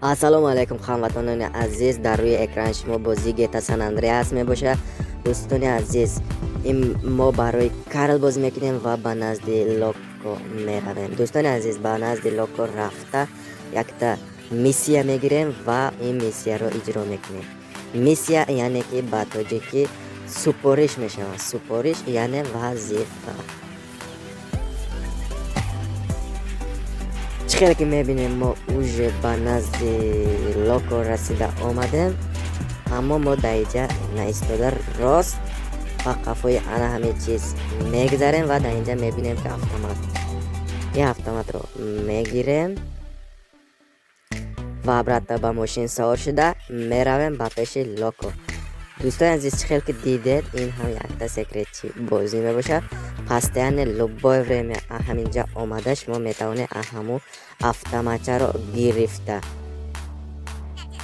Ассалому алайкум, ҳамватанони азиз. Дар рӯи экрани шумо бозии GTA San Andreas мебошад. Дӯстони азиз, ин мо барои Карл бозӣ мекунем ва ба назди Локо меравем. Дӯстони азиз, ба назди Локо рафта якта миссия мегирем ва ин миссияро иҷро мекунем. Миссия, яъне ки ба тоҷикӣ супориш мешавад. Супориш, яъне вазифа. Чӣ хеле ки мебинем, мо уже ба назди Локо расида омадем, аммо мо дар инҷа наистода, рост ба қафои ана ҳамин чиз мегзарем ва дар инҷа мебинем, ки автомат, ин автоматро мегирем ва обратно ба мошин савор шуда меравем ба пеши Локо. Дӯстони азиз, чӣ хел ки дидед, ин ҳам якта секретчи бозӣ мебошад. Постоянно, любое время ҳаминҷа омада, шумо метавонед ҳамун автоматчаро гирифта.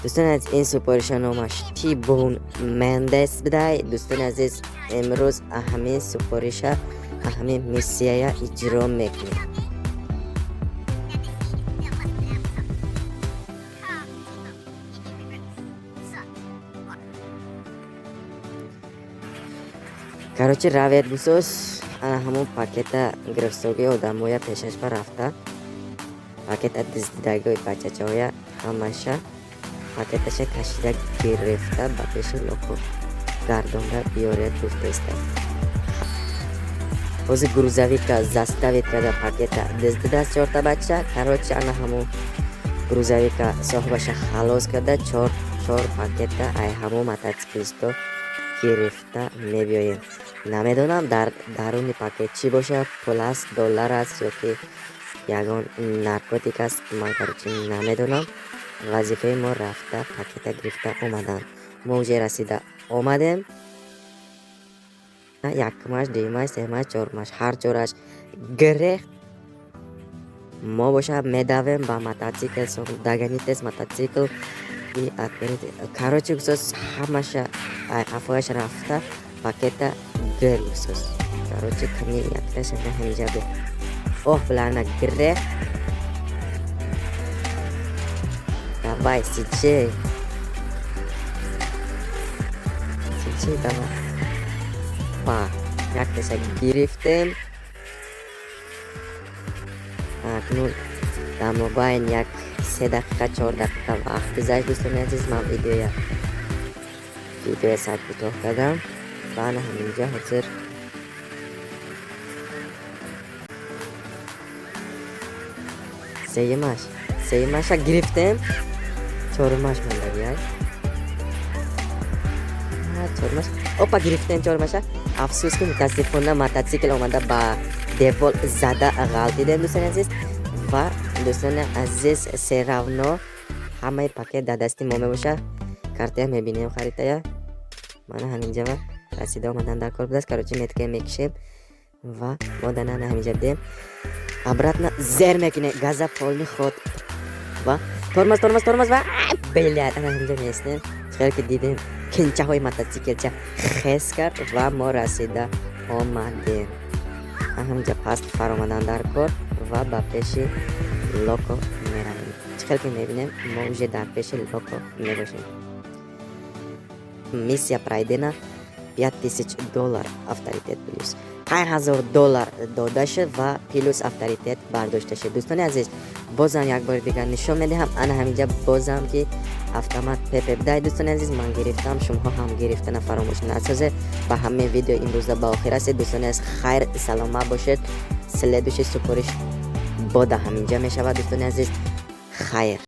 Дӯстони азиз, ин супориша номаш Тибон Мендес будай. Дӯстони азиз, имрӯз ҳамин супориша, ҳамин миссияя иҷро мекунем. Короче, равед бусос, ана ҳамун пакета гирифтогии одамоя пешаш ба рафта, пакета диздидагиҳои бачачаҳоя ҳамаша пакеташа кашида гирифта, ба пеши Локо гардонда биёред гуфтеста. Ҳозир грузовика заставить карда, пакета диздидааст чорта бача. Короче, ана ҳамун грузовика соҳибаша халос карда, чор чор пакета ай ҳамун мотоциклисто гирифта мебиёем. Намедонам, дар даруни пакет чӣ бошад, пул аст, доллар аст ё ки ягон наркотик аст, ман, короче, намедонам. Вазифаи мо рафта пакета гирифта омадан. Мо уже расида омадем. Якумаш, дуюмаш, сеюмаш, чорумаш, ҳар чораш гирехт. Мо боша медавем ба мотоцикл, догони тез мотоцикл. Короче, гусос, ҳамаша қафояш рафта пакета гир, гусос. Короче, ками якташа ҳамиҷа бе. Оҳ, билана гирехт. Давай, сиче сиче, давай. Па, якташа гирифтем. Акнун дар мобайн як 3 дақиқа, 4 дақиқа вақт гузашт. Дӯстони азиз, ман видеоя сар кӯтоҳ кардам ва ана ҳаминҷа ҳозир сеюмаша гирифтем, чорумаш мондагиай. Чорумаш, опа, гирифтем чорумаша. Афсӯс, ки мутаассифона мотоцикл омада ба девол зада ғалтидем, дӯстони азиз. Ва, дӯстони азиз, всё равно ҳамаи пакет дар дасти мо мебошад. Картая мебинем, харитая мана ҳаминҷа ва расида омадан дар кор будааст. Короче, метка мекишем ва мо дар нана ҳаминҷа будем. Обратно зер мекунем, газа, полный ход ва тормоз, тормоз, тормоз ва блядь, ана ҳаминҷа меистем. Хеле ки дидем, кинчаҳои мотоциклча хес кард ва мо расида омадем. Ҳаминҷа паст фаромадан дар кор ва ба пеши Локо меравем. Чӣ хел ки мебинем, мо уже дар пеши Локо мебошем. Миссия пройдена, 5000 доллар авторитет, плюс 5000 доллар дода шуд ва плюс авторитет бардошта шуд. Дӯстони азиз, бозам як бори дигар нишон медиҳам. Ана ҳаминҷа бозам ки автомат пепе дай. Дӯстони азиз, ман гирифтам, шумоҳо ҳам гирифтана фаромӯш насозед. Ба ҳамин видео имрӯза ба охир расид. Дӯстони азиз, хайр, саломат бошед. Следующий супориш бода ҳаминҷа мешавад. Дӯстони азиз, хайр.